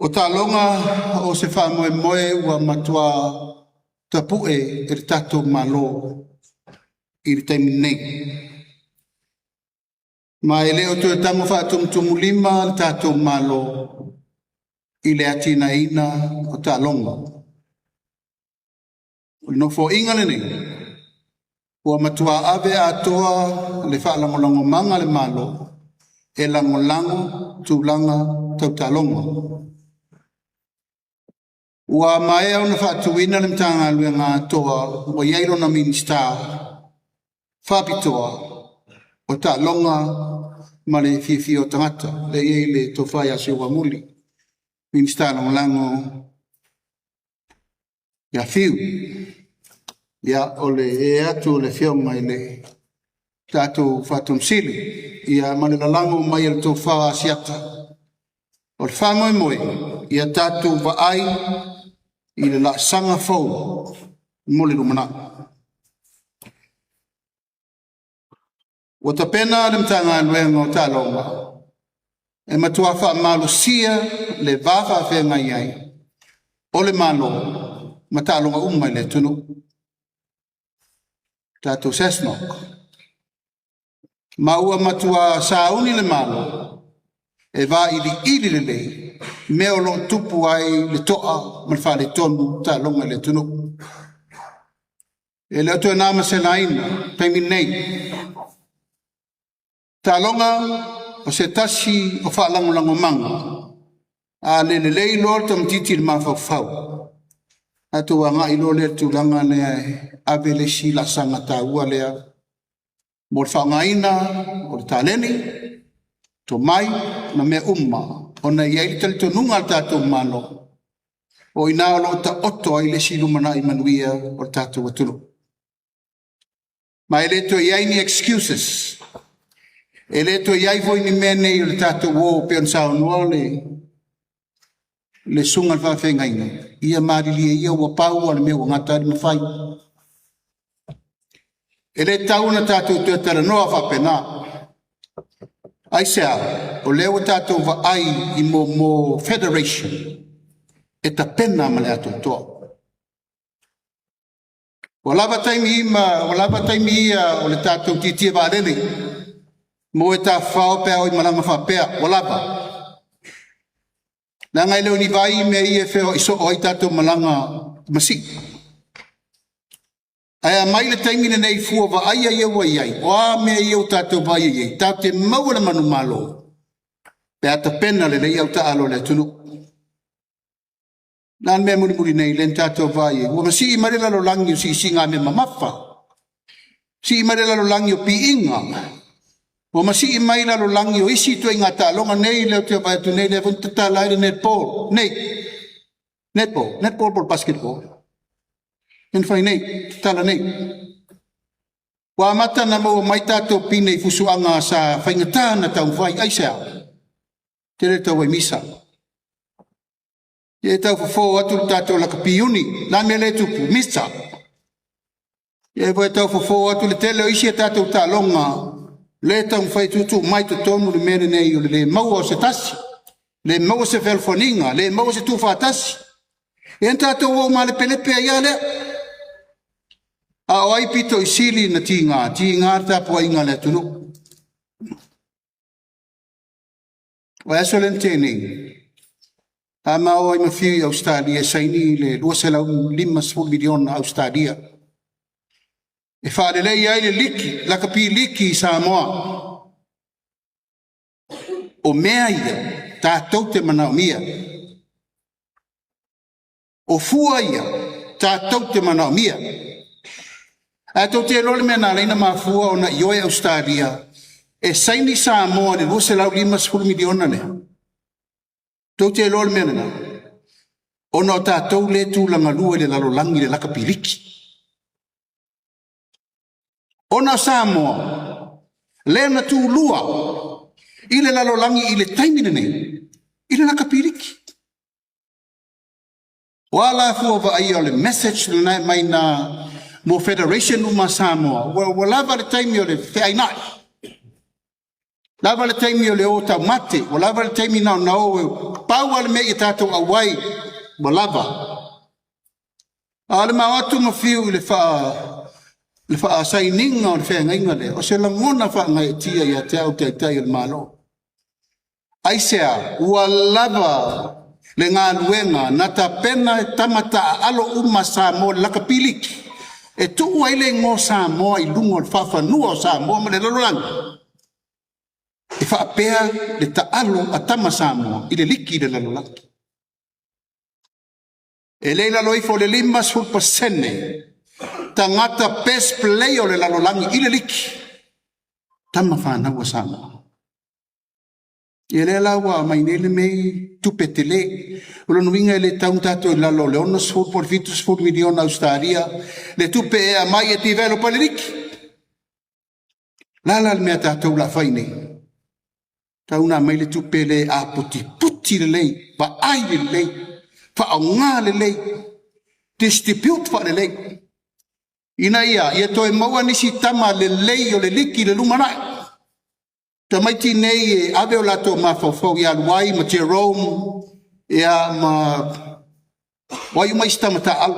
O taaloga o se faamoemoe ua matua tapu'e e le tatou Malo i le taimi nei. Ma e le o toe tago faatumutumulima le tatou Malo i le atinaeina o taaloga. O le nofoaiga lenei ua matua ave atoa le faalagolagomaga a le Malo e lagolago tulaga tau taaloga. Ua maea ona faatuina le Matagaluega atoa ua i ai lona Minisita faapitoa o taaloga ma le fiafia o tagata, lea e i ai le tofa ia Seuamuli, Minisita Lagolago ia Fiu. Ia, o le ee atu o le afioga i le tatou Faatonu Sili, ia ma le lalago mai e le tofa o Asiata. O le faamoemoe, ia tatou vaai i le laasaga fou mo le lumanai. Ua tapena le Matagaluega o Taaloga e matua faamalosia le va faafeagai ai o le Malo ma taaloga uma i le atunuu. Tatou SASNOC. Ma ua matua sauni le Malo e vailiili lelei mea o lo o tupu ai le toa ma le faaletonu o taaloga i le atunuu. E le o toe na ma se laina taimi nei. Taaloga o se tasi o faalagolagomaga a le lelei loa le tamaitiiti i le mafaufau, tatou agai loa lea i le tulaga lea e ave le isi laasaga taua lea mo le faaaogaina o le taleni, tomai ma mea uma, ona e i ai le talitonuga a le tatou Malo, o i ina o lo o taoto ai le isi lumanai manuia o le tatou atunuu. Ma e le toe i ai ni excuses, e le toe i ai foi ni mea nei o le tatou o pei ona saunoa le susuga i le faafeagaiga, ia malilie ia ua pau lava o le mea ua gata ai le mafai. E le tatau ona tatou toe talanoa faapena. Aisea? O lea ua tatou vaai i mo federation e tapena ma le atoatoa. Ua lava taimi ima, ua lava taimi ia o le tatou tietie vaalele mo e tafafao pe a o i malaga faapea, ua lava. Leaga e le o ni vai mea ia e feoai soo ai tatou malaga masii. Ae a mai le taimi lenei fua vaaia ia ua i ai, o a mea ia ua tatou vaaia i ai, tatou te maua le manumalo pe a tapena lelei au taaalo a le atunuu. Na le mea mulimuli nei lea na tatou vaai ai, ua masii mai le lalolagi o siisiiga mea mamafa, sii mai le lalolagi o piiga, ua masii mai lalolagi o isi ituaiga taaloga nei lea ou te vaai atu nei, lea foi na tatala ai le netball nei, netball po o le basketball, lea na fai nei, tatala nei. Ua amata ona maua mai tatou pine i fusuaga sa faigata ona taumafai. Aisea? Tele tau ai misa. E tau fofo atu le tatou lakapi uni, la mea lea e tupu, misa. E foi tau fofo atu le tele o isi a tatou taaloga le taumafai tuutuu mai totonu le mea lenei o le le maua o se tasi, le maua se fealofaniga, le maua se tuufaatasi. Ia na tatou o malepelepe ai lava lea. A o ai pito i sili na tiga, tiga le tapuaiga a le atunuu. O aso lea na tea nei, a ma o ai ma fiu i Ausetalia e saini le $250 miliona Ausetalia e faalelei ai le liki, lakapi liki i Samoa. O mea ia tatou te manaomia. O fua ia tatou te manaomia. Ae tou te iloa le mea na ala ai ona mafua ona ioe Ausetalia e saini Samoa i le $250 miliona lea. Tou te iloa le mea lena? Ona o tatou lea e tulaga lua i le lalolagi i le lakapi liki. Ona o Samoa lea na tulua i le lalolagi i le taimi lenei i le lakapi liki. O a la fua vaaia o le message lena e mai na mo federation uma a Samoa, ua lava le taimi o le feainai. Lava le taimi o le o taumate, ua lava le taimi na ona o e pau lava le mea ia tatou auai, ua lava. A o le ma o atu ma fiu i le faasainiga o le feagaiga lea, o se lagona faagaeetia ia te au le Taitai o le Malo. Aisea? Ua lava le galuega na tapena e tama taaalo uma a Samoa i le lakapi liki e tuu ai le igoa o Samoa i luga o le faafanua o Samoa ma le lalolagi, e faapea le taalo a tama Samoa i le liki i le lalolagi. E le i lalo ifo o le 50% tagata best player o le lalolagi i le liki, tama fanau a Samoa. Ia lea la ua aumai nei le mei tupe tele. O lona uiga e le tatau ona tatou i lalo o le 60 po o le 70 miliona Ausetalia le tupe e aumai e develop ai le liki. O le a la le mea a tatou o le a fai nei? Tau ona aumai le tupe lea e aputiputi lelei, vaai lelei, faaaoga lelei, distribute faalelei, ina ia toe maua nisi tama lelei o le liki i le lumanai. Tamaiti nei e ave o latou mafaufau ia Luai ma Jerome, ia ma o ai uma isi tama taaalo.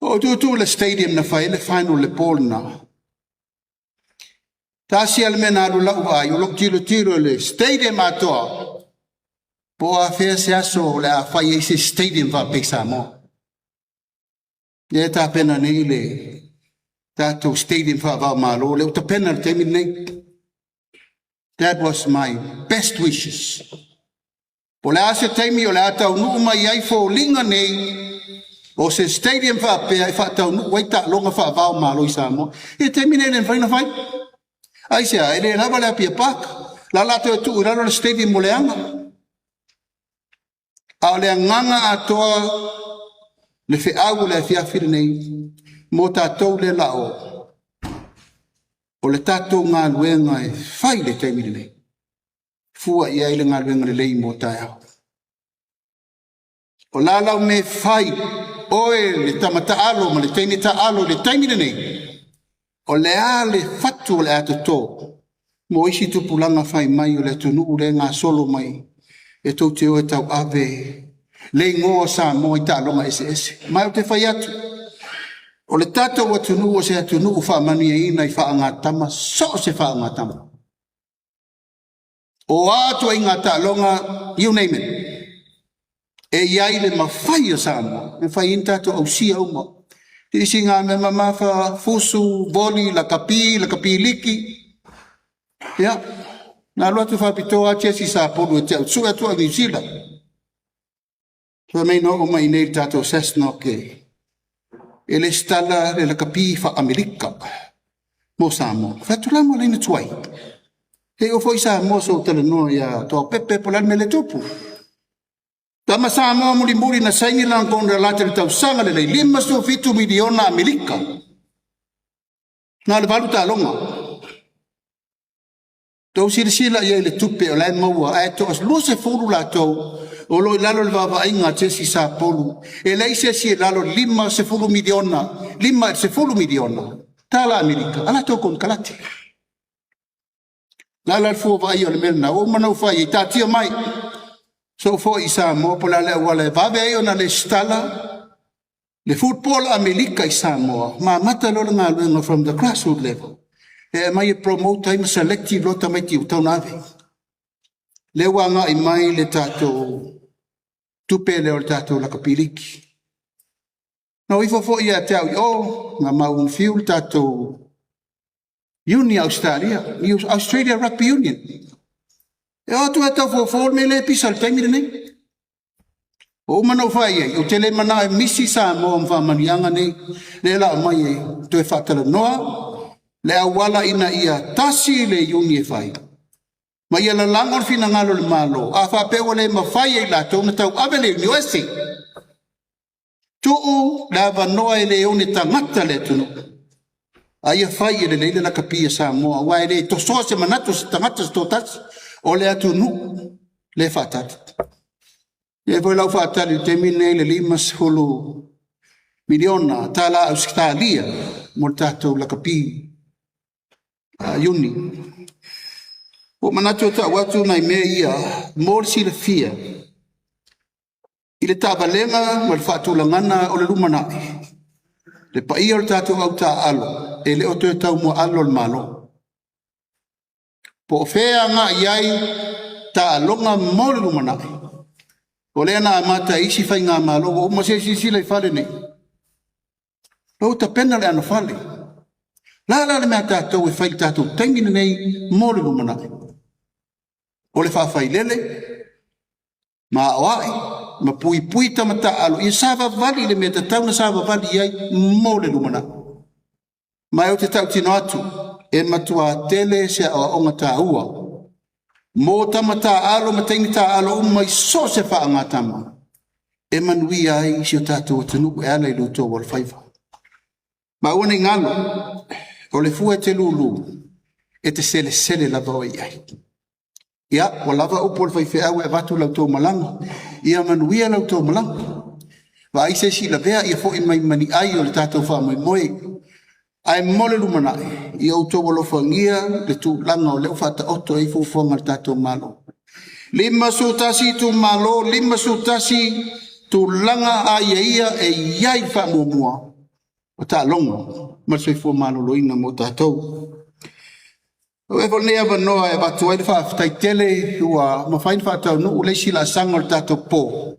O tutu le stadium na fai ai le final le po lena. Tasi lava le mea na alu lau vaai, o lou tilotilo i le stadium atoa, po o afea se aso o le a fai ai se stadium faapea i Samoa. Lea e tapena nei le tatou stadium faava-o-Malo, lea ua tapena i le taimi lenei. That was my best wishes. Po o le a se taimi o le a taunuu mai ai foliga nei o se stadium faapea e faataunuu ai taaloga faava-o-Malo i Samoa. I le taimi nei e le mafai ona fai. Aisea? E le lava le Apia Park. La la toe tuu i lalo le stadium o leaga. A o le agaga atoa le feau o le afiafi lenei mo tatou lea la o le tatou galuega e fai i le taimi lenei. Fua i ai le galuega lelei mo taeao. O la lau mea e fai, oe le tama taalo ma le teine taalo i le taimi lenei, o le a le fatu o le a toto mo isi tupulaga fai mai o le atunuu lea e gasolo mai e tou te o e tauave le igoa o Samoa i taaloga eseese. Ma ou te fai atu, o le tatou atunuu o se atunuu faamanuiaina i faagatama, so o se faagatama. O a ituaiga taaloga, you name it, e i ai le mafai o Samoa e mafai ai ona tatou ausia uma. Isi ngā mea mamafa, fusu, voli, lakapi, lakapi liki. Ia, na alu atu faapitoa lava Jesse Sapolu e te au sue atu au Niu Sila. Fai mai na oo mai nei le tatou Cessnock e lesitala le lakapi faa-Amerika mo Samoa. Fai atu la mo leina tuai. E o foi Samoa so talanoa ia toa pepe po o le a le mea le tupu. Tama Samoa mulimuli na saini lana konekarate i le tausaga lenei, 57 miliona Amerika. Na o le 8 taaloga. Tou silasila i ai i le tupe o la e maua, ae toa 20 latou o lo o i lalo o le vaavaaiga a Jesse Sapolu. E leai se isi e lalo i le 50 miliona, 50 miliona tala Amerika a latou konekarate. La la le fua vaaia o le mea lena, ua uma ona ou fai i ai, taatia mai. Sou foi i Samoa po o le a le auala e vave ai ona lesitala le football Amerika i Samoa, ma amata loa le galuega from the grassroots level. E aumai e promote ai ma select loa tamaiti ua tatau ona ave. Lea ua agai mai le tatou tupe lea o le tatou lakapiliki. Na o ifo foi ia te au i o, na maua fiu le tatou Union Australia, Australia Rugby Union. E o atu e tau fofo le mea lea e pisa i le taimi lenei. O uma na ou fai ai, ou te le manao e misi Samoa ma faamanuiaga nei, lea la aumai e toe faatalanoa le auala ina ia tasi le iuni e fai. Ma ia lalago le finagalo o le Malo, a faapea ua le mafai e i latou ona tauave le iuni, o ese. Tuu le avanoa e le one tagata le atunuu. A ia fai e lelei le lakapi a Samoa, aua e le tosoa se manatu o se tagata se toatasi, o le atunuu le faatali. E foi lau faatali i le taimi lenei le 50 miliona tala Ausetalia mo le tatou lakapi. Iuni. Ua ou manatu e tau atu nai mea ia mo le silafia i le taavalega ma le faatulagaga o le lumanai, le paia o le tatou au taaalo e le o toe taumuaalo le Malo. Po o fea e agai i ai taaloga mo le lumanai, o lea na amata e isi faigamalo ua uma. Se i silasila i fale nei, o la ua tapena le anofale. O le a la le mea a tatou e fai i le tatou taimi lenei mo le lumanai? O le faafailele ma aoai ma puipui tama taaalo ia savavali i le mea e tatau ona savavali i ai mo le lumanai. Ma ou te tautino atu, e matua tele se aoaoga taua mo tama taaalo ma teine taaalo uma i so o se faagatama e manuia ai si o tatou atunuu e ala i lo outou alofaiva. Ma aua ne i galo, o le fua e te lulu, e te selesele lava oe i ai. Ia, ua lava upu a le faifeau e avatu la outou malaga. Ia manuia la outou malaga, vaai se isi lavea ia foi mai ma ni ai o le tatou faamoemoe. Ae mo le lumanai, ia outou alofagia le tulaga o lea ua faataoto ai fuafuaga a le tatou Malo. 51 itumalo, 51 tulaga aiaia e i ai le faamuamua o taaloga ma le soifua maloloina mo tatou. Avea foi lenei avanoa e avatu ai le faafetai tele ua mafai ona faataunuu le isi laasaga o le tatou po,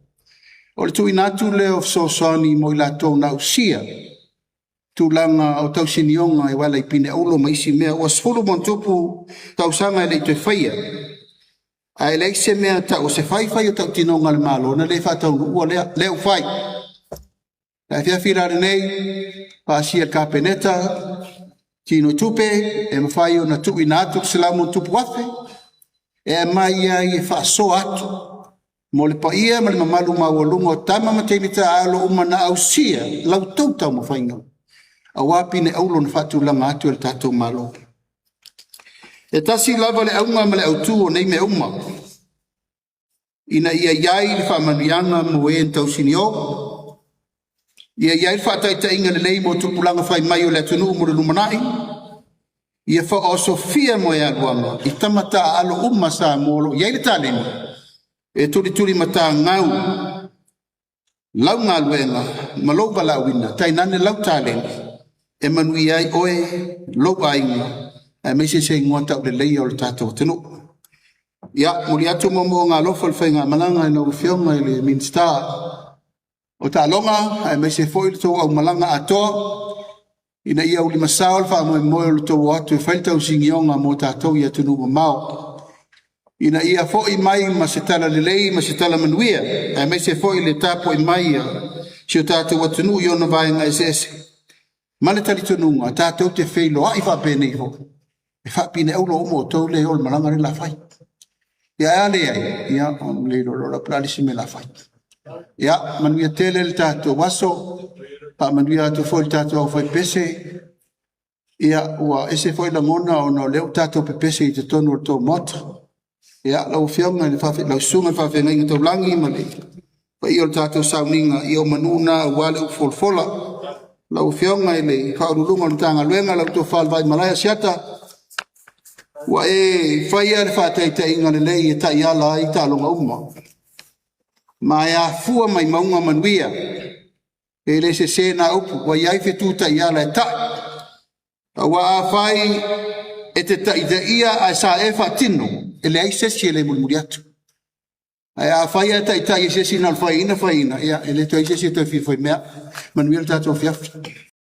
o le tuuina atu lea o fesoasoani mo i latou na ausia tulaga o tausinioga e ala i pine auro ma isi mea. Ua 10+ tausaga e le i toe faia, ae leai se mea e tau o se faifai o tautinoga a le Malo na le faataunuua lea, lea ua fai. O le afiafi la lenei, pasia e le Kapeneta tinoitupe e mafai ona tuuina atu le $100+ afe e aumai ai e faasoa atu mo le paia ma le mamalu maualuga o tama ma teine taaalo uma na ausia la outou taumafaiga aua pine auro na faatulaga atu e le tatou Malo. E tasi lava le auga ma le autu o nei mea uma, ina ia i ai le faamanuiaga mo e na tausinio, ia i ai le faataitaiga lelei mo tupulaga fai mai o le atunuu mo le lumanai, ia faaosofia moegaluaga i tama taaalo uma a Samoa o lo o i ai le taleni e tulitulimatagau lau galuega ma lou valaauina, tainane lau taleni e manuia ai oe, lou aiga aemaise se igoa tauleleia o le tatou atunuu. Ia, momoli atu moomooga alofa o le faigamalaga i lau Afioga i le Minisita o Taaloga aemaise foi le tou aumalaga atoa ina ia ulimasao le faamoemoe o le tou o atu e fai le tausinioga mo tatou i atunuu mamao, ina ia foi mai ma se tala lelei ma se tala manuia, aemaise foi le tapuai mai a si o tatou atunuu i ona vaega eseese, ma le talitonuga tatou te feiloai faapenei foi e faapineaulo uma outou lea e o i le malaga lea o le a fai. Ia ae a leai, ia ua le iloa loa la po o le a le isi mea o le a fai. Ia manuia tele le tatou aso, faamanuia atu foi i le tatou aufaipese, ia ua ese foi lagona ona o lea ua tatou pepese i totonu o le tou Maota. Ia lau Afioga i le lau Susuga i le Faafeagaiga Taulagi ma le paia o le tatou sauniga, ia o manu na aua le upu folafola. Lau Afioga i le Faauluuluga o le Matagaluega lau Tofa i le Vaimalae Asiata, ua e faia le faataitaiga lelei e taiala ai taaloga uma, ma e afua mai mauga manuia. E le sese na upu, ua i ai fetu taiala e ta'i, aua afai e te taitaia ae sa e faatino, e leai se isi e le mulimuli atu. Ae afai ae taitai e se isi na o le faiaina faiaina, ia e le toe i ai se isi e toe fia faimea. Manuia le tatou afiafi.